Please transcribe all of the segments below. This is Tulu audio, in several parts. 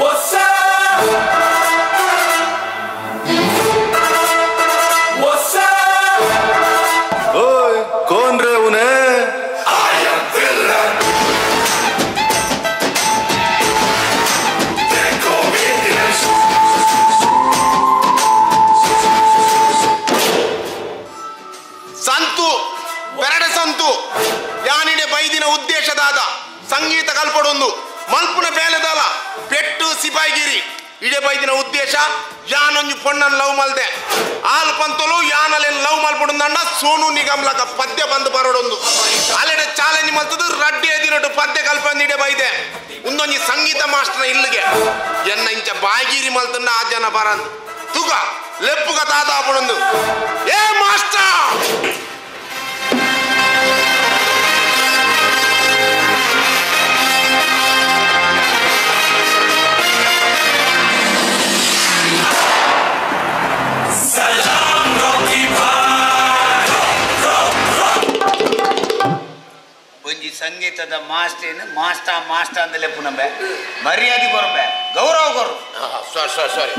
What's up? What's up? ಓಯ್ ಕೋನ್ ರೇ ಉನೆ? I am villain. They call me Indians. Santu Perade Santu ಯಾನಿಡೆ ಬೈದಿನ ಉದ್ದೇಶದಾದ ಸಂಗೀತ ಕಲ್ಪಡೊಂದು ಮಲ್ಪುನ ಬೇಲೆದಾಲ ಪೆಟ್ಟು ಸಿಪಾಯಿಗಿರಿ ಇಡೆ ಬೈದಿನ ಉದ್ದೇಶ ಯಾನೊಂಜಿ ಪೊಣ್ಣನ್ ಲವ್ ಮಲ್ದೆ ಆಲ್ ಪಂತಲು ಯಾನಲೆನ್ ಲವ್ ಮಲ್ಪಡುಂದಂಡ ಸೋನು ನಿಗಮ್ಲಕ ಪದ್ಯ ಬಂದು ಬರೋಡೊಂದು ಅಲ್ಲೆಡೆ ಚಾಲೆಂಜ್ ಮಲ್ತದು ರಡ್ಡೆ ದಿನಟು ಪದ್ಯ ಕಲ್ಪಂದು ಇಡೆ ಬೈದೆ ಉಂದೊಂಜಿ ಸಂಗೀತ ಮಾಸ್ಟರ್ನ ಇಲ್ಲಿಗೆ ಎನ್ನ ಇಂಚ ಬಾಯಿಗಿರಿ ಮಲ್ತಂಡ ಆ ಜನ ಬರಂದು ತುಗ ಲೆಪ್ಪುಗ ತಾತ ಆಪಡೊಂದು ಏ ಮಾಸ್ಟರ್ Salam Rocky Bhai. ಒಂಜಿ ಸಂಗೀತದ ಮಾಸ್ಟೇನು ಮಾಸ್ಟ ಮಾಸ್ಟ ಅಂದಲೇ ಪುನಂಬೆ ಮರ್ಯಾದೆ ಕೊರಂಬೆ ಗೌರವ ಕೊರು. ಸಾರಿ ಸಾರಿ ಸಾರಿ.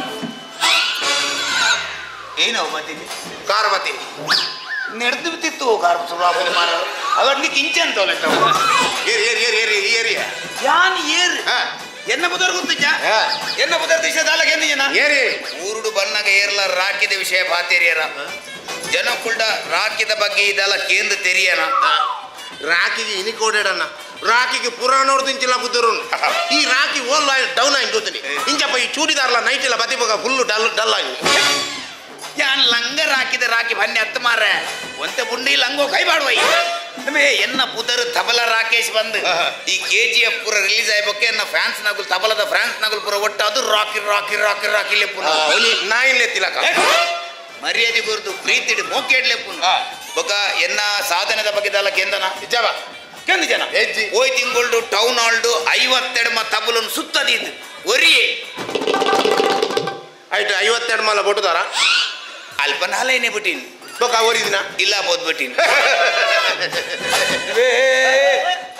ಏನು ಬತ್ತೀನಿ ಕಾರ್ ಬತ್ತೀನಿ ನಡೆದು ಬಿತ್ತಿತ್ತು ಕಾರ್ ಸುರಾಪುರ ಮಾರ ಅವರ್ನಿ ಕಿಂಚನ್ ತೋಲೆ ಏರಿ ಏರಿ ಏರಿ ಏರಿ ಏರಿ ಯಾನ್ ಏರ್ ಹಾ. ಎನ್ನ ಬುದರ್ ಗೊತ್ತಿಜ್ಜ ಹಾ. ಎನ್ನ ಬುದರ್ ದಿಶ ದಾಲಕ ಎಂದ ಜನ ಏರಿ ಊರುಡು ಬನ್ನಗ ಏರ್ಲ ರಾಕಿದ ವಿಷಯ ಪಾತೇರಿಯರ ಜನ ಕುಲ್ಡ ರಾಕಿದ ಬಗ್ಗೆ ಇದೆಲ್ಲ ಕೇಂದ್ರ ತೆರಿಯನ ರಾಕಿಗೆ ಇನಿಕೋಡೇಡಣ್ಣ ರಾಕಿಗೆ ಪುರಾಣೋರ್ದು ಇಂಚಿಲ್ಲ ಬುದ್ಧರು ಈ ರಾಕಿ ಓಲ್ ಡೌನ್ ಆಗಿ ಗೊತ್ತೀನಿ ಇಂಚಪ್ಪ ಈ ಚೂಡಿದಾರಲ್ಲ ನೈಟ್ ಇಲ್ಲ ಬತಿ ಬಗ ಫುಲ್ ಡಲ್ ಡಲ್ ಆಗಿ ಯಾನ್ ಲಂಗ ರಾಕಿದ ರಾಕಿ ಬನ್ನಿ ಹತ್ತು ಮಾರ ಒಂತೆ ಪುಂಡಿ ಲಂಗೋ ಕೈ ಬಾಡುವೈ ಎನ್ನ ಪುದರ್ ತಬಲ ರಾಕೇಶ್ ಬಂದು ಈ ಕೆ ಜಿ ಎಫ್ ಪೂರ ರಿಲೀಸ್ ಆಯ್ಬಕ್ಕೆ ಎನ್ನ ಫ್ಯಾನ್ಸ್ ನಗುಲ್ ತಬಲದ ಫ್ಯಾನ್ಸ್ ನಗುಲ್ ಪೂರ ಒಟ್ಟು ಅದು ರಾಕಿ ರಾಕಿ ರಾಕಿ ರಾಕಿ ಲೆಪ್ಪು ನಾಯಿನ್ ಎತ್ತಿಲಕ ಮರ್ಯಾದೆ ಕೊರ್ದು ಪ್ರೀತಿಡು ಮೋಕೇಡ್ಲೆ ಪುನ ಬೊಕ ಎನ್ನ ಸಾಧನೆದ ಬಗ್ಗೆ ದಾಲ ಕೇಂದನ ಇಜ್ಜವ ಕೆಂದು ಜನ ಎಜ್ಜಿ. ಓಯ್ ತಿಂಗೊಳ್ಡು ಟೌನ್ ಹಾಲ್ಡು 52 ತಬಲನ್ನು ಸುತ್ತದಿದ್ದು ಒರಿಯೇ ಆಯ್ತು 52 ಮಲ ಬೊಟ್ಟುದಾರ ಅಲ್ಪ ನಾಲೇನೆ ಬಿಟ್ಟಿನಿ ಬೊಕ ಒರಿದಿನ ಇಲ್ಲ ಬೋದ್ಬಿಟ್ಟಿನಿ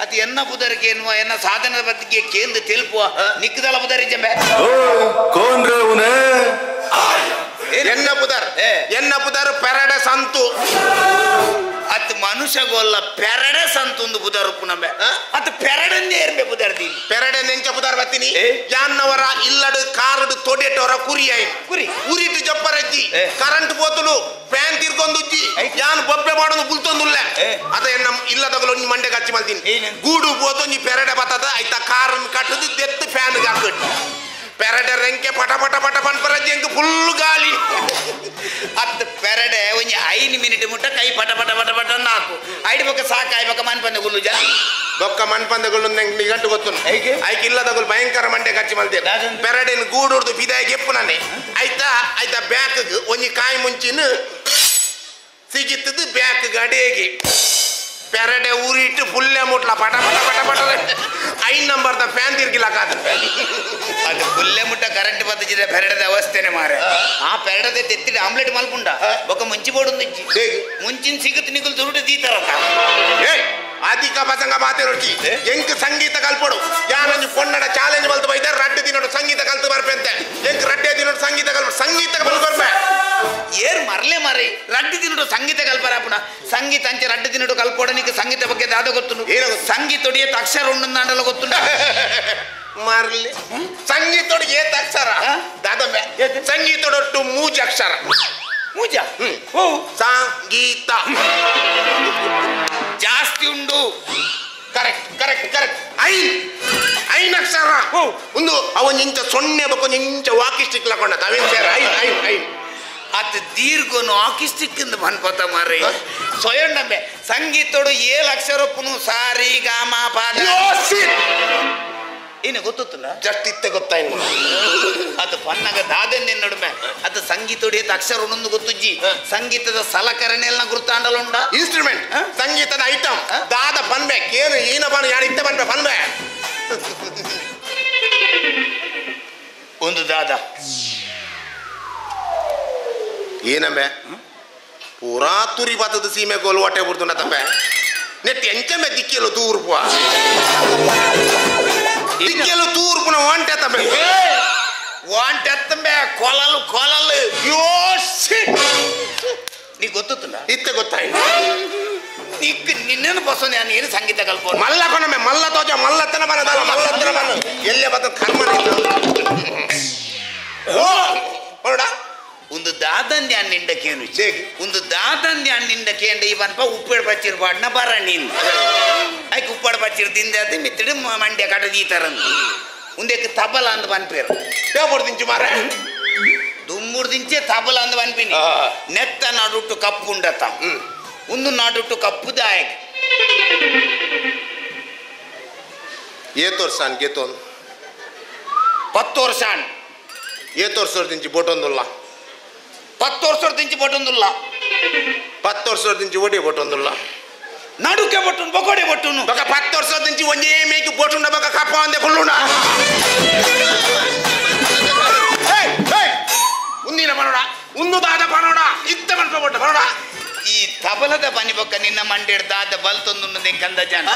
ಅದು ಎನ್ನ ಬುದರ್ಗೆ ಎನ್ನುವ ಎನ್ನ ಸಾಧನದ ಬಗ್ಗೆ ಕೇಂದ್ರ ತೆಲುಪುವ ನಿಕ್ಕದಲ್ಲ ಬುದರಿ ಜಂಬೆ ಓಯ್ ಕೋನ್ ರೇ ಉನೆ? ಎನ್ನ ಪುದರ್ ಏ. ಎನ್ನ ಪುದರ್ ಪೆರಡೆ ಸಂತು ಅತ್ ಮನುಷ್ಯಗೋಲ್ಲ ಪೆರಡೆ ಸಂತೊಂದು ಬುದರ್ ಪುನಂಬೆ ಅತ್ ಪೆರಡನ್ನೇ ಏರ್ಬೆ ಬುದರ್ದಿ ಪೆರಡೆ ನೆಂಚ ಪುದರ್ ಬತ್ತೀನಿ ಏ. ಯಾನ್ನವರ ಇಲ್ಲಡು ಕಾರಡು ತೊಡೆಟವರ ಕುರಿ ಆಯ್ತು ಕುರಿ. ಉರಿಟು ಜಪ್ಪರಜ್ಜಿ ಏ. ಕರೆಂಟ್ ಪೋತುಲು ಫ್ಯಾನ್ ತಿರ್ಕೊಂದುಜ್ಜಿ I. ಯಾನ್ ಬೊಬ್ಬೆ ಮಾಡೋದು ಬುಲ್ತೊಂದುಲ್ಲ ಏ. ಅದ ಎನ್ನ ಇಲ್ಲದಗಲು ನೀ ಮಂಡೆ ಕಚ್ಚಿ ಮಲ್ತೀನಿ ಏನೇನ್? ಗೂಡು ಪೋತು ನೀ ಪೆರಡೆ ಬತ್ತದ ಐತ ಕಾರನ್ನು ಕಟ್ಟದು ದೆತ್ತು ಫ್ಯಾನ್ ಹಾಕಿಟ್ಟು ಪೆರಡೆ ರೆಂಕೆ ಪಟ ಪಟ ಪಟ ಪನ್ಪರಜ್ಜಿ ಎಂಕ್ ಫುಲ್ ಗಾಲಿ ಅತ್ ಪೆರಡೆ ಒಂಜಿ 5 ಮಿನಿಟ್ ಮುಟ್ಟ ಕೈ ಪಟ ಪಟ ಪಟ ಪಟ ನಾಕು ಐಡ್ ಬೊಕ್ಕ ಸಾಕು ಆಯ್ಬಕ ಮನ್ಪಂದೆ ಗುಲ್ಲು ಜ ಬೊಕ್ಕ ಮನ್ಪಂದಗಳು ನಂಗೆ ನಿಗಂಟು ಗೊತ್ತು ಐಕೆ? ಐಕ್ ಇಲ್ಲದಗಳು ಭಯಂಕರ ಮಂಡೆ ಕಚ್ಚಿ ಮಲ್ತೇವೆ ದಾದಂದು? ಪೆರಡೆನ್ ಗೂಡುರ್ದು ಫಿದಾಯಿಗೆ ಎಪ್ಪು ನಾನೆ ಆಯ್ತಾ ಆಯ್ತಾ ಬ್ಯಾಕ್ ಒಂಜಿ ಕಾಯಿ ಮುಂಚಿನ ಸಿಗಿತ್ತದು ಬ್ಯಾಕ್ ಅಡೇಗೆ ಪೆರಡೆ ಊರಿಟ್ಟು ಫುಲ್ಲೆ ಮುಟ್ಲ ಪಟ ಪಟ ಪಟ ಪಟ 5 ನಂಬರ್ದ ಫ್ಯಾನ್ ತಿರ್ಗಿಲ್ಲ ಕಾದ ಅದು ಫುಲ್ಲೆ ಮುಟ್ಟ ಕರೆಂಟ್ ಬತ್ತಿದ್ರೆ ಪೆರಡದ ಅವಸ್ಥೆನೆ ಮಾರೆ ಆ ಪೆರಡದ ತೆತ್ತಿಡ ಆಮ್ಲೆಟ್ ಮಲ್ಪುಂಡ ಬೊಕ್ಕ ಮುಂಚಿ ಬೋಡುಂದು ಹೇಗೆ? ಮುಂಚಿನ ಸಿಗುತ್ತೆ ನಿಗುಲ್ ದುರುಟ ದೀತಾರತ್ತ ಏಯ್ ಅಧಿಕ ಪ್ರಸಂಗ ಮಾತೇರೊಟ್ಟಿ ಎಂಕ್ ಸಂಗೀತ ಕಲ್ಪಡು ಯಾನೊಂಜಿ ಪೊನ್ನಡ ಚಾಲೆಂಜ್ ಮಲ್ತು ಬೈದ ರಡ್ಡು ದಿನಡು ಸಂಗೀತ ಕಲ್ತು ಬರ್ಪೆಂತೆ ಎಂಕ್ ರಡ್ಡೆ ದಿನಡು ಸಂಗೀತ ಕಲ್ಪ ಸಂಗೀತ ಕಲ್ತು ಬರ್ಪೆ ಏರ್ ಮರ್ಲೆ ಮಾರಿ ರಡ್ಡು ದಿನಡು ಸಂಗೀತ ಕಲ್ಪರಾಪುಣ ಸಂಗೀತ ಅಂಚೆ ರಡ್ಡು ದಿನಡು ಕಲ್ಪೋಡನಿಗೆ ಸಂಗೀತ ಬಗ್ಗೆ ದಾದ ಗೊತ್ತು ಏನು ಗೊತ್ತು? ಸಂಗೀತೊಡಿಯೇ ಅಕ್ಷರ ಉಂಡಂದಾಂಡಲ ಗೊತ್ತುಂಡ ಮಾರ್ಲಿ ಸಂಗೀತೊಡು ಏತ್ ಅಕ್ಷರ ಆ? ದಾದಮ್ಮೆ ಸಂಗೀತೊಡೊಟ್ಟು ಮೂಜಿ ಅಕ್ಷರ ಮೂಜ ಹ್ಮ್. ಓ ಸಂಗೀತ ಜಾಸ್ತಿ ಉಂಡು ಕರೆಕ್ಟ್ ಕರೆಕ್ಟ್ ಕರೆಕ್ಟ್ ಐನ್ ಐನ್ ಅಕ್ಷರ ಒಂದು ಅವನ್ ಇಂಚ ಸೊನ್ನೆ ಬೊಕ್ಕ ಇಂಚ ವಾಕಿ ಸ್ಟಿಕ್ ಲಕೊಂಡ ಅವೇನ್ ಸೇರ ಐನ್ ಐನ್ ಐನ್ ಅತ್ ದೀರ್ಘನು ಆಕಿಸ್ಟಿಕ್ ಇಂದ ಬನ್ಪತ ಮಾರಿ ಸ್ವಯಂಡಂಬೆ ಸಂಗೀತೊಡು ಏಳು ಅಕ್ಷರಪ್ಪನು ಸಾರಿ ಗಾಮ ಪಾದ ಏನು ಗೊತ್ತಿಲ್ಲ ಜಸ್ಟ್ ಇತ್ತೆ ಗೊತ್ತಾಯ್ತು ಅದು ಪನ್ನಗ ದಾದೆಂದೆ ನಡುಮೆ ಅದು ಸಂಗೀತೊಡು ಏತ್ ಅಕ್ಷರ ಉಂಡು ಗೊತ್ತುಜ್ಜಿ ಸಂಗೀತದ ಸಲಕರಣೆ ಎಲ್ಲ ಗುರುತಾಂಡಲ ಉಂಡ ಇನ್ಸ್ಟ್ರೂಮೆಂಟ್ ಸಂಗೀತದ ಐಟಮ್ ದಾದ ಪನ್ಬೆ ಏನು ಈನ ಬನ್ ಯಾರು ಇತ್ತೆ ಪನ್ಬೆ ಪನ್ಬೆ ಒಂದು ದಾದ ಏನಂಬೆ ಪೂರಾ ತುರಿ ಬತ್ತದ ಸೀಮೆ ಗೋಲು ಹೊಟ್ಟೆ ಬಿಡ್ತುಂಡ ತಪ್ಪೆ ನೆಟ್ ಎಂಚಂಬೆ ದಿಕ್ಕಿಯಲ್ಲ ದೂರ ಪುವ. ದಿಕ್ಕೆಲು ತೂರ್ಪುನ ವಾಂಟೆ ತಮ್ಮೆ ವಾಂಟೆ ತಂಬೆ ಕೊಲಲು ಕೊಲಲು ಯೋ ಶಿಟ್ ನೀ ಗೊತ್ತಿಲ್ಲ ಇತ್ತೆ ಗೊತ್ತಾಯ್ತು ನಿಕ್ ನಿನ್ನನ್ನು ಬಸ್ಸು ನಾನು ಏನು ಸಂಗೀತ ಕಲ್ಪೋ ಮಲ್ಲ ಕೊನಮೆ ಮಲ್ಲ ತೋಜ ಮಲ್ಲತ್ತನ ಬನದಲ್ಲ ಮಲ್ಲತ್ತನ ಬನ ಎಲ್ಲೇ ಬತ್ತ ಕರ್ಮನ ಓ ಹೊರಡ ಒಂದು ದಾದಂದಿ ಅಣ್ಣಿಂಡಕೇನು ಒಂದು ದಾದಂದಿ ಅಣ್ಣಿಂಡಕೇಂಡ ಈ ಬನ್ಪ ಉಪ್ಪೇಡು ಪಚ್ಚಿರು ಪಾಡ್ನ ಬರ ನೀನು ಐಕ್ ಉಪ್ಪಾಡು ಪಚ್ಚಿರು ತಿಂದೆ ಅದು ಮಿತ್ತಿಡು ಮಂಡ್ಯ ಕಟದ ಈ ಥರ ఉందేకి తబల అందు పనిపేరు పేపర్ దించు మారే దుమ్ముడు దించే తబల అందు పనిపిని నెత్త నడుట్టు కప్పు ఉండత ఉందు నడుట్టు కప్పు దాయక్ ఏ తోర్సాన్ గేతోన్ పత్తోర్సాన్ ఏ తోర్సోర్ దించి బోటొందుల్లా పత్తోర్సోర్ దించి బోటొందుల్లా పత్తోర్సోర్ దించి ఓటే బోటొందుల్లా నడుకే బొట్టును బొకోడే బొట్టును ఒక 10 ವರ್ಷ దించి ಒಂದೇ ಮೇకి బొట్టుండ బొక్క కప్ప అందే కుళ్ళుండ ఏయ్ ఏయ్ ఉందిన పనోడా ఉందు దాద పనోడా ఇత్త మన్ప బొట్ట పనోడా ಈ ತಬಲದ ಪನಿ ಬೊಕ್ಕ ನಿನ್ನ ಮಂಡೇಡು ದಾದ ಬಲ್ತೊಂದುಂಡು ಕಂದ ಜನ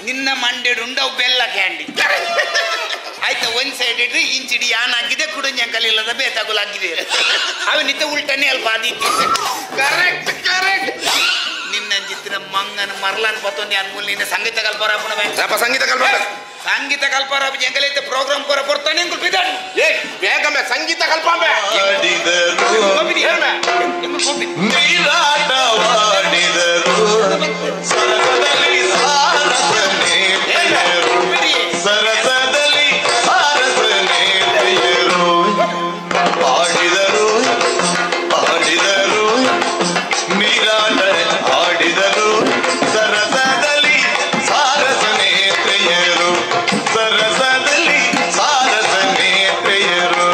ನಿನ್ನ ಮಂಡೇಡು ಉಂಡವು ಬೆಲ್ಲ ಕ್ಯಾಂಡಿ ಆಯ್ತಾ ಒಂದ್ ಸೈಡ್ ಇಡ್ರಿ ಇಂಚಿಡಿ ಯಾನ್ ಹಾಕಿದೆ ಕುಡುಂಜ ಕಲಿಲ್ಲದ ಬೇತಾಗುಲಾಗಿದೆ ಅವನಿತ್ತ ಉಲ್ಟನೆ ಅಲ್ಪ ಅದಿತ್ತು ಕರೆಕ್ಟ್ ಕರೆಕ್ಟ್ ನಿನ್ನ ಚಿತ್ರ ಮಂಗನ ಮರ್ಲನ್ ಪತ್ತೊಂದು ಅನ್ಮೂಲ ನಿನ್ನ ಸಂಗೀತ ಕಲ್ಪರಾಪಣ ರಪ್ಪ ಸಂಗೀತ ಕಲ್ಪ ಸಂಗೀತ ಕಲ್ಪರಾಪ ಜಂಗಲೈತೆ ಪ್ರೋಗ್ರಾಮ್ ಕೊರ ಕೊಡ್ತಾನೆ ಅಂಕುಲ್ ಬಿದ್ದಾಡು ಏ ಬೇಗಮ್ಮೆ ಸಂಗೀತ ಕಲ್ಪಾಂಬೆ ನೀರಾಟವಾಡಿದರು ಸರಸದಲ್ಲಿ ಸಾರಸನೇ ಪ್ರಿಯರು ಸರಸದಲ್ಲಿ ಸಾರಸನೇ ಪ್ರಿಯರು ಆಡಿದರು ಆಡಿದರು ನೀರಾಟ ಆಡಿದರು ಸರಸದಲ್ಲಿ ಸಾರಸನೇ ಪ್ರಿಯರು ಸರಸದಲ್ಲಿ ಸಾರಸನೇ ಪ್ರಿಯರು.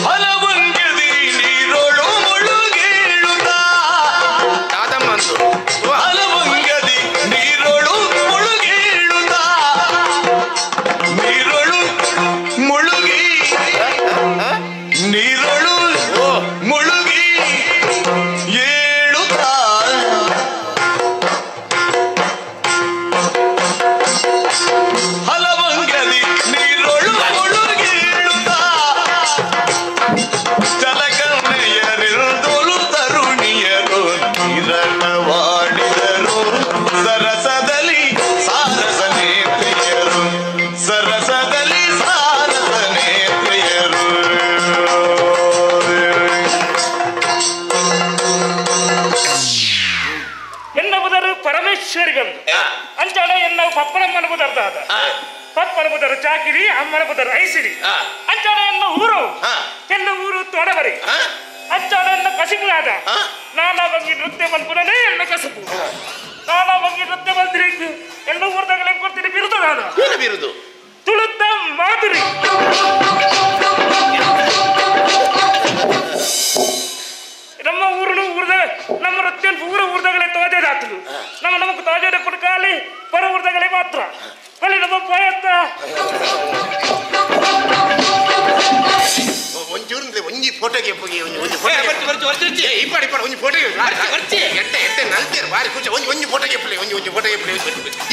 ಹಲವಂಗದಿ ನೀರೊಳು ಮುಳುಗೇಳುತ್ತಾ ದಾದಮ್ಮಂದು ಹಲವಂಗದಿ ನೀರೊಳು ಮುಳುಗೇಳುತ್ತಾ ನೀರೊಳು ಮುಳುಗಿ ನೀರೊಳು ಮುಳುಗಿ ಏಳುತ್ತಾ ಹಲವಂಗದಿ ನೀರೊಳು ಮುಳುಗೇಳುತ್ತಾ ಚಲಕನ್ನೆಯರಿರುದೋಲು ತರುಣಿಯರು ನೀರಟವಾಡಿದರು ಸರಸದಲ್ಲಿ ಸಾರಸನೇ ಪ್ರಿಯರು ಸರಸದಲ್ಲಿ ಸಾರಸನೇ ಪ್ರಿಯರು. ಎನ್ನುವುದರು ಪರಮೇಶ್ವರಿಗಂದು ಅಂಚಾಡ ಎನ್ನ ಪಪ್ಪನಮ್ಮನ ಬುದರ್ದಾದ ಪಪ್ಪನ ಬುದರು ಚಾಕಿರಿ ಅಮ್ಮನ ಬುದರು ಐಸಿರಿ ಅಂಚಾಡ ಎನ್ನ ಊರು ಎನ್ನ ಊರು ತೊಡಬರಿ ಅಂಚಾಡ ಎನ್ನ ಕಸಿಬುಲಾದ ನಾನಾ ಬಂಗಿ ನೃತ್ಯ ಮಲ್ಪುನನೇ ಎನ್ನ ಕಸುಬು ನಾನಾ ಬಂಗಿ ನೃತ್ಯ ಮಲ್ತಿರಿ ಎಲ್ಲ ಊರ್ದಾಗಲೇ ಕೊಡ್ತೀನಿ ಬಿರುದಾದ ಏನು ಬಿರುದು ತುಳುತ್ತ ಮಾಧುರಿ ನಮ್ಮ ಊರು ಊರ್ದಾಗ ನಮ್ಮ ನೃತ್ಯ ಊರು ಊರ್ದಾಗಲೇ ತೋಜೆದಾತಲು ನಮ್ಮ ನಮಗ್ ತೋಜೆದ ಕುಡ್ಕಾಲಿ ಬರ ಊರ್ದಾಗಲೇ ಮಾತ್ರ ಅಲ್ಲಿ ನಮ್ಮ ಪ್ರಯತ್ನ ಒಂಚೂರು ಒಂಜಿ ಫೋಟೋಗೆ ಪೋಗಿ ಒಂಜಿ ಒಂಜಿ ಫೋಟೋ ಇಪ್ಪಾಡಿ ಇಪ್ಪಾಡಿ ಒಂಜಿ ಫೋಟೋ ಎಟ್ಟೆ ಎಟ್ಟೆ ನಲ್ತೇರು ಬಾರಿ ಖುಷಿ ಒಂಜಿ ಒಂಜಿ ಫೋಟೋ ಗೆಪ್ಪಲಿ ಒಂಜಿ ಒಂಜಿ ಫೋಟೋ ಗೆಪ್ಪಲಿ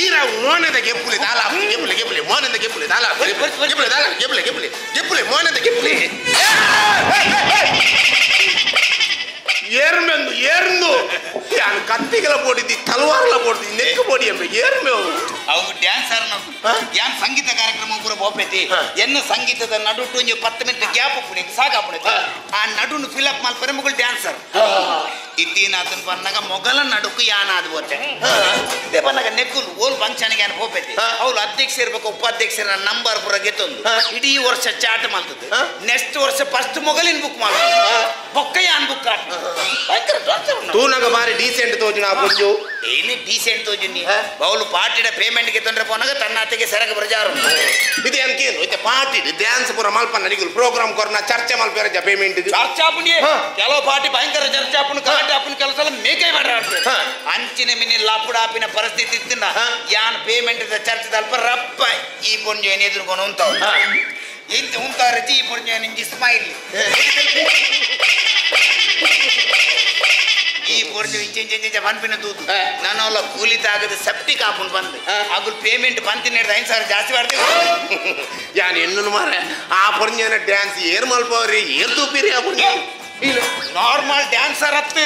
ಈರ ಮೋನದ ಗೆಪ್ಪುಲಿ ದಾಲ ಗೆಪ್ಪಲಿ ಗೆಪ್ಪಲಿ ಮೋನದ ಗೆಪ್ಪಲಿ ದಾಲ ಗೆಪ್ಪಲಿ ದಾಲ ಗೆಪ್ಪಲಿ ಗೆಪ್ಪಲಿ ಗೆಪ್ಪಲಿ ಮೋನದ ಗೆಪ್ಪಲಿ ಏರ್ಮೆಂದು ಏರ್ಂದು ಯಾನು ಕತ್ತಿಗಳ ಬೋಡಿದ್ದಿ ತಲವಾರ್ಲ ಬೋಡಿದ್ದಿ ನೆಕ್ ಬೋಡಿ ಎಂಬ ಏರ್ಮೆ ಅವು ಡ್ಯಾನ್ಸರ್ ಯಾನ್ ಸಂಗೀತ ಕಾರ್ಯಕ್ರಮ ಪೂರ ಬೋಪೈತಿ ಎನ್ನ ಸಂಗೀತದ ನಡುಟು ಒಂಜಿ 10 ಮಿನಿಟ್ ಗ್ಯಾಪ್ ಉಪ್ಪುನಿ ಸಾಕಾಪುಣಿ ಆ ನಡುನು ಫಿಲ್ ಅಪ್ ಮಲ್ಪರೆ ಮುಗುಲ್ ಡ್ಯಾನ್ಸರ್ ಇತ್ತೀನಾತನ್ ಪನ್ನಾಗ ಮೊಗಲ ನಡುಕು ಯಾನಾದ ಬೋತೆ ಇದೇ ಪನ್ನಾಗ ನೆಕ್ಕುಲು ಓಲ್ ಫಂಕ್ಷನ್ಗೆ ಯಾನ್ ಪೋಪೈತಿ ಅವ್ರು ಅಧ್ಯಕ್ಷ ಇರ್ಬೇಕು ಉಪಾಧ್ಯಕ್ಷರ ನಂಬರ್ ಪೂರ ಗೆತ್ತೊಂದು ಇಡೀ ವರ್ಷ ಚಾಟ್ ಮಾಡ್ತದೆ ನೆಕ್ಸ್ಟ್ ವರ್ಷ ಫಸ್ಟ್ ಮೊಗಲಿನ ಬುಕ್ ಮಾಡ ಬೊಕ್ಕ ಯಾನ್ ಬುಕ್ ತೂನಗ ಬಾರಿ ಡೀಸೆಂಟ್ ತೋಜುನ ಆ ಪೊಂಜು ಏನೇ ಡೀಸೆಂಟ್ ತೋಜುನಿ ಬೌಲು ಪಾರ್ಟಿಡ ಪೇಮೆಂಟ್ ಗೆ ತೊಂದ್ರೆ ಪೋನಾಗ ತನ್ನ ಅತ್ತೆಗೆ ಸೆರಗ ಪ್ರಜಾರು ಇದು ಎಂಕೇನು ಇತ್ತೆ ಪಾರ್ಟಿ ಡ್ಯಾನ್ಸ್ ಪೂರ ಮಲ್ಪನ್ನ ನಿಗುಲು ಪ್ರೋಗ್ರಾಮ್ ಕೊರ್ನ ಚರ್ಚೆ ಮಲ್ಪೇರ ಪೇಮೆಂಟ್ ಚರ್ಚಾಪುನಿ ಕೆಲವು ಪಾರ್ಟಿ ಭಯಂಕರ ಚರ್ಚಾಪುನು ಲೇಟ್ ಆಪಿನ ಕೆಲಸ ಮೇಕೈ ಬಡ ಅಂಚಿನ ಮಿನಿ ಲಾಪುಡ ಆಪಿನ ಪರಿಸ್ಥಿತಿ ಇತ್ತಿನ ಯಾನ್ ಪೇಮೆಂಟ್ ಚರ್ಚ್ ಅಲ್ಪ ರಪ್ಪ ಈ ಪೊಂಜು ಏನು ಎದುರುಕೊಂಡು ಉಂತಾವ್ ಇಂತ ಉಂತಾರಚಿ ಈ ಪೊಂಜು ನಿಂಜಿ ಸ್ಮೈಲ್ ಈ ಪೊಂಜು ಇಂಚೆ ಇಂಚೆ ಇಂಚೆ ಪನ್ಪಿನ ತೂತು ನಾನು ಕೂಲಿ ತಾಗದ ಸೆಪ್ಟಿಕ್ ಆಪುಂಡು ಬಂದು ಅಗುಲ್ ಪೇಮೆಂಟ್ ಪಂತಿನ 5,000 ಜಾಸ್ತಿ ಮಾಡ್ತೀವಿ ಯಾನ್ ಎನ್ನು ಮಾರೆ ಆ ಪೊಂಜನ ಡ್ಯಾನ್ಸ್ ಏರ್ ಮಲ್ಪವ್ರಿ ಏರ್ ತೂಪಿರಿ ಆ ಪೊಂಜು ನಾರ್ಮಲ್ ಡ್ಯಾನ್ಸರ್ ಅತ್ತೆ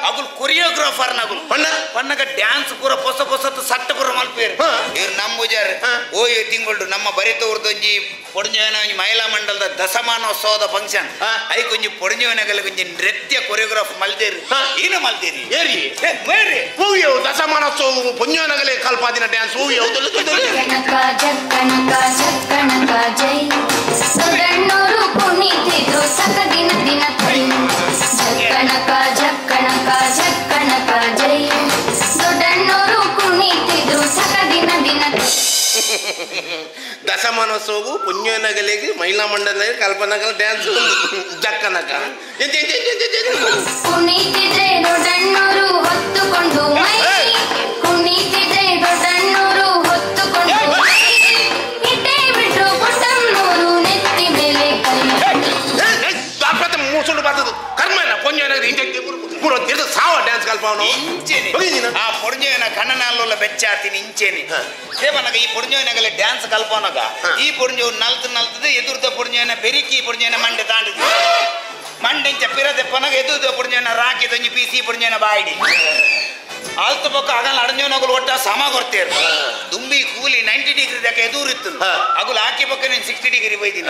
ಅಗುಲ್ ಕೊರಿಯೋಗ್ರಾಫರ್ ನಗುಲ್ ಪಣ್ಣ ಪಣ್ಣಗ ಡ್ಯಾನ್ಸ್ ಪೂರ ಪೊಸ ಪೊಸತ್ತು ಸಟ್ಟ ಪೂರ ಮಲ್ಪೇರು ಇವ್ರು ನಮ್ಮ ಪೂಜಾರ್ ಓಯ್ ತಿಂಗಳು ನಮ್ಮ ಬರಿತವ್ರದೊಂಜಿ ಪೊಡಿಂಜವನ ಒಂಜಿ ಮಹಿಳಾ ಮಂಡಲದ ದಶಮಾನೋತ್ಸವದ ಫಂಕ್ಷನ್ ಐಕೊಂಜಿ ಪೊಡಿಂಜವನಗಲ ಒಂಜಿ ನೃತ್ಯ ಕೊರಿಯೋಗ್ರಾಫ್ ಮಲ್ತೇರು ಏನು ಮಲ್ತೇರಿ ಏರಿ ಮೇರಿ ಹೂವಿಯವು ದಶಮಾನೋತ್ಸವ ಪೊಂಜವನಗಲೇ ಕಲ್ಪಾದಿನ ಡ್ಯಾನ್ಸ್ ಹೂವಿಯವು ಜಕ್ಕಣಕ ಜಕ್ಕಣಕ ಜಕ್ಕಣಕ ಜೈ ದೊಡ್ಡಣ್ಣೋರು ಕುಣಿತಿದ್ರು ಸಕ ದಿನ ದಿನ ದಶಮಾನೋತ್ಸವವು ಪುಣ್ಯನಗಲಿಗೆ ಮಹಿಳಾ ಮಂಡಲ ಕಲ್ಪನಗಲ ಡ್ಯಾನ್ಸ್ ಜಕ್ಕನಕ ಕುಣಿತಿದ್ರೆ ದೊಡ್ಡಣ್ಣೋರು ಹೊತ್ತುಕೊಂಡು ಮೈ ಕುಣಿತಿದ್ರೆ ದೊಡ್ಡಣ್ಣೋರು ಹೊತ್ತುಕೊಂಡು ಮೈ ಇಟ್ಟೇ ಬಿಟ್ರು ಪುಟ್ಟಮ್ಮನೋರು ನೆತ್ತಿ ಮೇಲೆ ಕೈ ಸಾವ ಡ್ಯಾನ್ಸ್ ಕಲ್ಪವನು ಇಂಚೇನೆ ಆ ಪೊಡಿಂಜನ ಕಣ್ಣನಲ್ಲ ಬೆಚ್ಚಾತೀನಿ ಇಂಚೇನೆ ದೇವನಗ ಈ ಪೊಡಿಂಜನಗಲ ಡ್ಯಾನ್ಸ್ ಕಲ್ಪನಗ ಈ ಪೊಡಿಂಜ ನಲ್ತು ನಲ್ತದೆ ಎದುರ್ದ ಪೊಡಿಂಜನ ಬೆರಿಕಿ ಪೊಡಿಂಜನ ಮಂಡೆ ತಾಂಡಿದ ಮಂಡೆಂಚ ಪಿರದೆಪ್ಪನಗ ಎದುರ್ದ ಪೊಡಿಂಜನ ರಾಕಿ ತೊಂಜಿ ಪೀಸಿ ಪೊಡಿಂಜನ ಬಾಯಿಡಿ ಆಲ್ತ ಪಕ್ಕ ಆಗಲ್ಲ ಅಡಂಜನಗಳು ಒಟ್ಟ ಸಮ ಕೊಡ್ತೇರು ದುಂಬಿ ಕೂಲಿ 90 ಡಿಗ್ರಿ ದಕ್ಕ ಎದುರಿತ್ತು ಅಗುಲ್ ಹಾಕಿ ಪಕ್ಕ ನೀನು 60 ಡಿಗ್ರಿ ಬೈದಿನ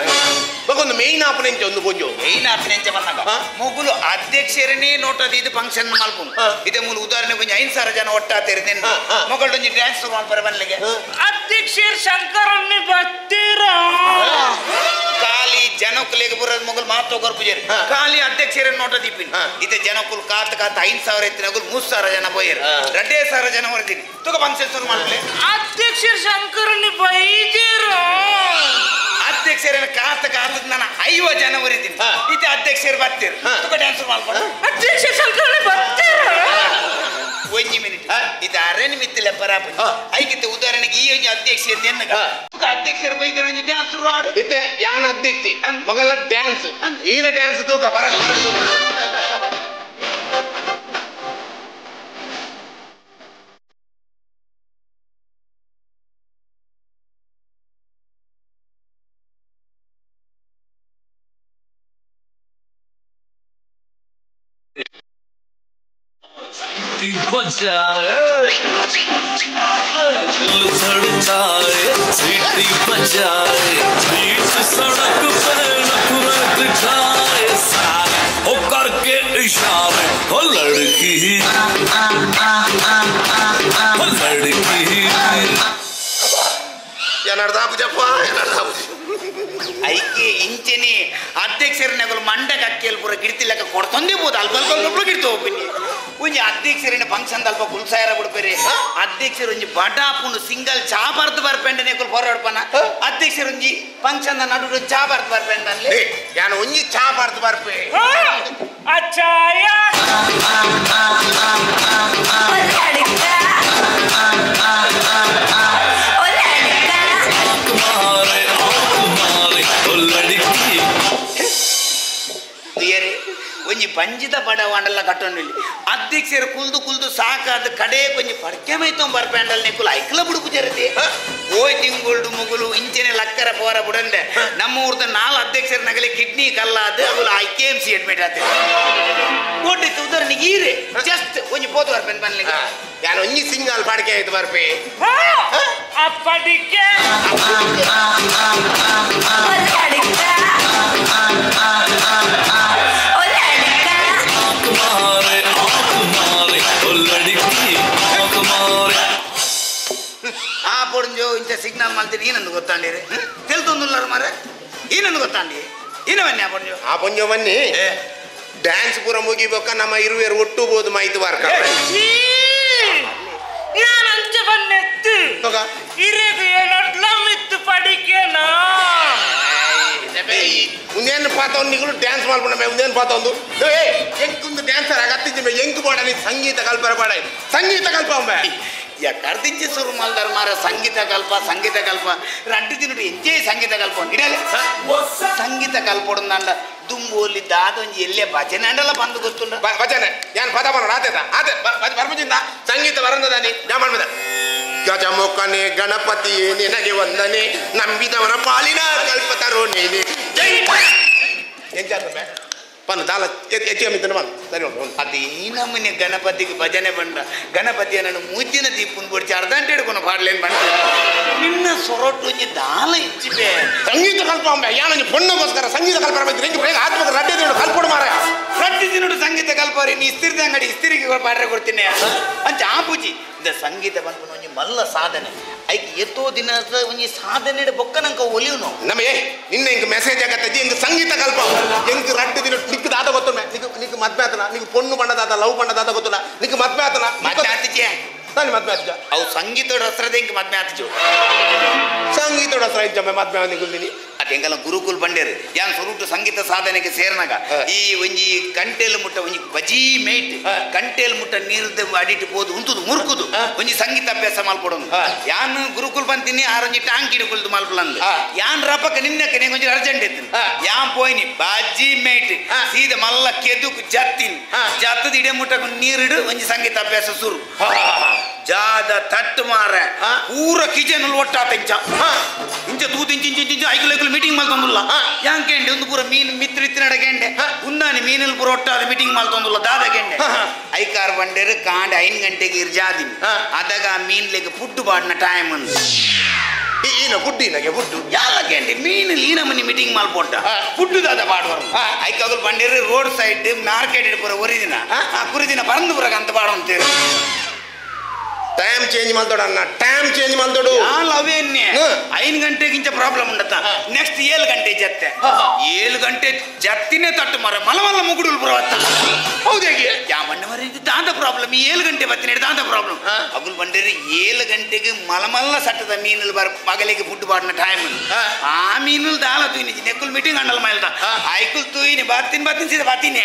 ಒಂದು ಮೇಯ್ನ್ ಆಪನೆಂಚ ಒಂದು ಪೊಂಜು ಮೇಯ್ನ್ ಆಪನೆಂಚ ಬಂದಾಗ ಮೊಗುಲು ಅಧ್ಯಕ್ಷರನ್ನೇ ನೋಟದ ಇದು ಫಂಕ್ಷನ್ ಮಲ್ಪುನು ಇದೇ ಮೂಲ ಉದಾಹರಣೆ ಕೊಂಚ 5,000 ಜನ ಒಟ್ಟಾತೇರಿ ನಿನ್ನ ಮೊಗಳೊಂಜಿ ಡ್ಯಾನ್ಸ್ ಶುರು ಮಾಡ್ತಾರೆ ಬನ್ಲಿಗೆ ಅಧ್ಯಕ್ಷರು ಶಂಕರನ್ನೇ ಬರ್ತೀರ ಖಾಲಿ ಜನಕುಲಿಗೆ ಬರೋದು ಮೊಗಲ್ ಮಾತು ಪೂಜಾರಿ ಖಾಲಿ ಅಧ್ಯಕ್ಷರ ನೋಟ ದೀಪಿನ ಇತ್ತೆ ಜನಕುಲ್ ಕಾತ ಕಾತ 5,000 ಎತ್ತಿನ 3,000 ಜನ ಪೋಯರು 2,500 ಜನ ಹೊರತೀನಿ ತುಗ ಫಂಕ್ಷನ್ ಶುರು ಮಾಡಲಿ ಅಧ್ಯಕ್ಷರು ಶಂಕರನ್ನೇ ಬೈದಿರ ಅಧ್ಯಕ್ಷರ ಕಾತ ಕಾತ ನಾನು 50 ಜನ ಹೊರಿತೀನಿ ಇತ್ತೆ ಅಧ್ಯಕ್ಷರು ಬರ್ತೀರಿ ತುಗ ಡ್ಯಾನ್ಸ್ ಮಾಡ್ಕೊಂಡು ಅಧ್ಯಕ್ಷ ಶಂಕರನ್ನೇ ಬರ್ತೀರ ಒಂಜಿ ಮಿನಿಟ್ ಇದು ಅರೆ ಮಿತ್ತಿಲ್ಲ ಪರಾಪ ಐಕಿತ್ತೆ ಉದಾಹರಣೆಗೆ ಈ ಒಂಜಿ ಅಧ್ಯಕ್ಷ ಎನ್ನಗ ಅಧ್ಯಕ್ಷರು ಬೈದಿರ ಒಂಜಿ ಡ್ಯಾನ್ಸ್ ಶುರು ಆಡು ಇತ್ತೆ ಯಾನ್ ಅಧ್ಯಕ್ಷಿ ಮೊಗಲ ಡ್ಯಾನ್ಸ್ ಈನ ಡ್ಯಾನ್ಸ್ ತೂಕ ಬರ बजाए दिल धड़काए सीटी बजाए बीच सड़क पे नफरत दिखाए सारे हो करके इशारे हो लड़की हो लड़की ಐಕೆ ಇಂಚೆನಿ ಅಧ್ಯಕ್ಷರನ್ನ ಮಂಡಕ್ಕೆ ಅಕ್ಕಿಯಲ್ಲಿ ಪೂರ ಗಿಡ್ತಿಲ್ಲಕ್ಕ ಕೊಡ್ತೊಂದೇ ಬೋದು ಅಲ್ಪ ಅಲ್ಪ ಅಲ್ಪ ಗಿಡ್ತು ಹೋಗ್ಬಿನಿ ಒಂಜಿ ಅಧ್ಯಕ್ಷರಿನ ಫಂಕ್ಷನ್ ಅಲ್ಪ ಕುಲ್ಸಾಯರ ಬಿಡ್ಬೇರಿ ಅಧ್ಯಕ್ಷರು ಒಂಜಿ ಬಡಾಪುಂಡು ಸಿಂಗಲ್ ಚಾ ಬರ್ದು ಬರ್ಪೆಂಡನೆ ಕುಲ್ ಹೊರಡ್ಪನ ಅಧ್ಯಕ್ಷರು ಒಂಜಿ ಫಂಕ್ಷನ್ ನಡು ಚಾ ಬರ್ದು ಬರ್ಪೆಂಡ ಅಲ್ಲಿ ಯಾನು ಒಂಜಿ ಚಾ ಬರ್ದು ಬರ್ಪೆ ಅಚ್ಚಾಯ ಒಂಜಿ ಬಂಜಿದ ಬಡವಾಂಡಲ್ಲ ಕಟ್ಟೊಂಡಿಲ್ಲಿ ಅಧ್ಯಕ್ಷರು ಕುಲ್ದು ಕುಲ್ದು ಸಾಕಾದ ಕಡೆ ಕೊಂಜಿ ಪಡ್ಕೆ ಮೈತೊಂಬ ಬರ್ಪೆಂಡಲ್ ನಿಕ್ಕುಲು ಐಕ್ಲ ಬುಡುಕು ಜರತಿ ಓಯ್ ತಿಂಗುಳ್ಡು ಮುಗುಲು ಇಂಚೆನೆ ಲಕ್ಕರ ಪೋರ ಬುಡಂದೆ ನಮ್ಮ ಊರ್ದ 4 ಅಧ್ಯಕ್ಷರ ನಗಲಿ kidney ಕಲ್ಲಾದ ಅಗುಲು I K M C admit ಆತ ಓಡಿತ್ತು ಉದಾಹರಣೆಗೆ ಈರೆ ಜಸ್ಟ್ ಒಂಜಿ ಪೋತು ಬರ್ಪೆನ್ ಬನ್ಲಿಕ್ಕೆ ಯಾನು ಒಂಜಿ ಸಿಂಗಲ್ ಪಡಿಕೆ ಆಯ್ತು ಬರ್ಪೆ ಆ ಪಡಿಕೆ ಆ ಪೊಡಿಂಜೋ ಇಂಚ ಸಿಗ್ನಲ್ ಮಾಡ್ತೀನಿ ಏನಂದು ಗೊತ್ತಾಂಡಿರಿ ತೆಲ್ತೊಂದುಲ್ಲಾರ ಮಾರೆ ಏನಂದು ಗೊತ್ತಾಂಡಿ ಏನ ಬನ್ನಿ ಆ ಪೊಂಜೋ ಆ ಪೊಂಜೋ ಬನ್ನಿ ಡ್ಯಾನ್ಸ್ ಪೂರ ಮುಗಿಬೇಕ ನಮ್ಮ ಇರುವೆರು ಒಟ್ಟು ಬೋದು ಮಾಹಿತಿ ಬಾರ್ಕ ಯಾನಂಚ ಬನ್ನೆತ್ತು ಇರೆದು ಏನಡ್ಲ ಮಿತ್ತು ಪಡಿಕೆನಾ ಮುಂದೆ ಉಂದೇನು ಪಾತವ್ ನಿಗಳು ಡ್ಯಾನ್ಸ್ ಮಾಡ್ಕೊಂಡ ಉಂದೇನು ಪಾತೊಂದು ಏ ಎಂಕೊಂದು ಡ್ಯಾನ್ಸರ್ ಆಗತ್ತಿದ್ದೆ ಎಂಕು ಬೋಡ ನೀ ಸಂಗೀತ ಕಲ್ಪರ ಬಾಡ ಸಂಗೀತ ಕಲ್ಪ ಅಂಬೆ ಕರ್ದಿಂಚಿ ಸುರು ಮಲ್ದಾರ ಮಾರ ಸಂಗೀತ ಕಲ್ಪ ಸಂಗೀತ ಕಲ್ಪ ರಡ್ಡು ದಿನ ಎಂಜೇ ಸಂಗೀತ ಕಲ್ಪ ಇಡಲೆ ಸಂಗೀತ ಕಲ್ಪೊಡಂದಾಂಡ ದುಂಬೋಲಿ ದಾದೊಂಜಿ ಎಲ್ಲೇ ಭಜನೆ ಅಂಡಲ ಬಂದು ಗೊತ್ತುಂಡ ಭಜನೆ ಯಾನ್ ಪದ ಬರೋಣ ಆತೇತ ಆತೆ ಬರ್ಮಜಿಂದ ಸಂಗೀತ ಬರಂದದಾನಿ ಯಾ ಮಾಡ್ಬೇಡ ಗಜಮುಖನೆ ಗಣಪತಿಯೇ ನಿನಗೆ ವಂದನೆ ನಂಬಿದವರ ಪಾಲಿನ ಕಲ್ಪತರು ನೀನೆ ಜೈ ಎಂಚಾತ ಪನ್ನು ದಾಲ ಎತ್ತಿ ಅಮ್ಮಿದ್ದನು ಮನ್ ಸರಿ ಉಂಟು ಅದು ಈ ನಮ್ಮನೆ ಗಣಪತಿಗೆ ಭಜನೆ ಬಂಡ ಗಣಪತಿಯ ನನ್ನ ಮೂತಿನ ದೀಪನ್ ಬಿಡ್ಚಿ ಅರ್ಧ ಗಂಟೆ ಹಿಡ್ಕೊಂಡು ಪಾಡ್ಲೇನು ಬಂಡ ನಿನ್ನ ಸೊರಟು ಒಂಜಿ ದಾಲ ಇಚ್ಚಿಬೆ ಸಂಗೀತ ಕಲ್ಪ ಅಂಬೆ ಯಾನೊಂಜಿ ಪೊಣ್ಣಗೋಸ್ಕರ ಸಂಗೀತ ಕಲ್ಪ ಎಂಕ್ ಬೇಗ ಆತ್ಮಕ ರಡ್ಡೆ ದಿನ ಕಲ್ಪೊಡು ಮಾರಾಯ ರಡ್ಡು ದಿನಡು ಸಂಗೀತ ಕಲ್ಪವ್ರಿ ನೀ ಇಸ್ತಿರಿದ ಅಂಗಡಿ ಇಸ್ತಿರಿಗೆ ಪಾಡ್ರೆ ಕೊಡ್ತೀನಿ ಅಂಚ ಆಪುಜಿ ಇಂದ ಸಂಗೀತ ಬಂದ್ಕೊಂಡು ಒಂಜಿ ಮಲ್ಲ ಸಾಧನೆ ಐಕ್ ಎತ್ತೋ ದಿನ ಒಂಜಿ ಸಾಧನೆ ಬೊಕ್ಕ ನಂಕ ಒಲಿಯುನು ನಮ್ಮ ಏ ನಿನ್ನ ಇಂಕ್ ಮೆಸೇಜ್ ಆಗತ್ತಜ್ಜಿ ಇಂಕ್ ಸಂಗೀತ ಕಲ್ಪ ಎಂಕ್ ರಡ್ಡು ದಿನ ನಿಕ್ ದಾದ ಗೊತ್ತುಂಡೆ ನಿಕ್ ನಿಕ್ ಮದ್ವೆ ಆತನ ನಿಕ್ ಪೊಣ್ಣು ಬಣ್ಣದಾದ ಲವ್ ಬಣ್ಣದಾದ ಗೊತ್ತುಲ್ಲ ನಿಕ್ ಮದ್ವೆ ಆತನ ಮದ್ವೆ ಆತಿಜೆ ನಾನು ಮದ್ವೆ ಆತಿಜ ಅವು ಸಂಗೀತ ರಸ್ರದ ಇಂಕ್ ಮದ್ವೆ ಆತಿಜು ಸಂಗೀತ ರಸ್ರ ಇಂಚಮ್ಮೆ ಮದ್ವೆ ನಿಗುಲ್ದಿನಿ ಅದು ಎಂಗಲ ಗುರುಕುಲ್ ಬಂಡೇರು ಯಾನ್ ಸ್ವರೂಪ ಸಂಗೀತ ಸಾಧನೆಗೆ ಸೇರ್ನಾಗ ಈ ಒಂಜಿ ಕಂಟೇಲ್ ಮುಟ್ಟ ಒಂಜಿ ಬಜೀ ಮೇಟ್ ಕಂಟೇಲ್ ಮುಟ್ಟ ನೀರ್ದ ಅಡಿಟ್ಟು ಪೋದು ಉಂತುದು ಮುರುಕುದು ಒಂಜಿ ಸಂಗೀತ ಅಭ್ಯಾಸ ಮಲ್ಪಡೋದು ಯಾನ್ ಗುರುಕುಲ್ ಬಂತೀನಿ ಆರೊಂಜಿ ಟಾಂಕ್ ಹಿಡ್ಕೊಳ್ದು ಮಲ್ಪಲಂದು ಯಾನ್ ರಪಕ ನಿನ್ನಕ್ಕೆ ನಿಂಗೆ ಒಂಜಿ ಅರ್ಜೆಂಟ್ ಇತ್ತು ಯಾನ್ ಪೋಯಿನಿ ಬಾಜಿ ಮೇಟ್ ಸೀದ ಮಲ್ಲ ಕೆದುಕು ಜತ್ತಿನಿ ಜತ್ತದ ಇಡೆ ಮುಟ್ಟకు ನೀರಿಡು ಒಂಜಿ ಸಂಗೀತ ಅಭ್ಯಾಸ ಸುರು ಜಾದ ತಟ್ಟು ಮಾರ ಪೂರ ಕಿಚನ್ ಒಟ್ಟಾತ ಇಂಚ ಇಂಚ ತೂತು ಇಂಚ ಇಂಚ ಇಂಚ ಐಕಲ್ ಐಕಲ್ ಮೀಟಿಂಗ್ ಮಲ್ತೊಂದುಲ್ಲ ಯಾಂಕೆಂಡೆ ಒಂದು ಪೂರ ಮೀನು ಮಿತ್ರ ಇತ್ತಿನಡ ಗೆಂಡೆ ಉಂದಾನಿ ಮೀನಲ್ಲಿ ಪೂರ ಒಟ್ಟಾದ ಮೀಟಿಂಗ್ ಮಲ್ತೊಂದುಲ್ಲ ದಾದ ಗೆಂಡೆ ಐಕಾರ್ ಬಂಡೇರು ಕಾಂಡೆ 5 ಗಂಟೆಗೆ ಇರ್ಜಾದಿನಿ ಅದಾಗ ಆ ಮೀನ್ಲಿಗೆ ಫುಡ್ ಬಾಡಿನ ಟೈಮ್ ಅಂದು ಈನ ಫುಡ್ ಈನಗೆ ಫುಡ್ ಯಾಲ ಗೆಂಡೆ ಮೀನು ಈ ನಮ್ಮನಿ ಮೀಟಿಂಗ್ ಮಲ್ಪೊಟ್ಟ ಫುಡ್ ದಾದ ಬಾಡುವರು ಐಕಾಗಲ್ ಬಂಡೇರು ರೋಡ್ ಸೈಡ್ ಮಾರ್ಕೆಟ್ ಪೂರ ಒರಿದಿನ ಆ ಕುರಿದಿನ ಪರಂದು ಪೂರ ಅಂತ ಬಾಡುವಂತೇರು ಟೈಮ್ ಚೇಂಜ್ ಮಾಡ್ದೋಡು ಅಣ್ಣ ಟೈಮ್ ಚೇಂಜ್ ಮಾಡ್ದೋಡು ಅವೇನೆ 5 ಗಂಟೆಗಿಂತ ಪ್ರಾಬ್ಲಮ್ ಉಂಡತ್ತ ನೆಕ್ಸ್ಟ್ 7 ಗಂಟೆ ಜತ್ತೆ 7 ಗಂಟೆ ಜತ್ತಿನೇ ತಟ್ಟು ಮರ ಮಲ ಮಲ್ಲ ಮುಗುಡುಲ್ ಬರವತ್ತ ಹೌದು ಹೇಗೆ ಯಾ ಮಣ್ಣ ಮರ ಇದು ದಾಂತ ಪ್ರಾಬ್ಲಮ್ 7 ಗಂಟೆ ಬತ್ತಿನ ದಾಂತ ಪ್ರಾಬ್ಲಮ್ ಅಗುಲ್ ಬಂಡೇರಿ 7 ಗಂಟೆಗೆ ಮಲಮಲ್ಲ ಸಟ್ಟದ ಮೀನಲ್ಲಿ ಬರ ಮಗಲಿಗೆ ಫುಡ್ ಬಾಡಿನ ಟೈಮ್ ಆ ಮೀನಲ್ಲಿ ದಾಲ ತೂಯಿನಿ ನೆಕ್ಕುಲ್ ಮೀಟಿಂಗ್ ಅಂಡಲ್ ಮೈಲ್ದ ಐಕುಲ್ ತೂಯಿನಿ ಬಾತಿನ ಬಾತಿನ ಸೀದಾ ಬಾತೀನಿ.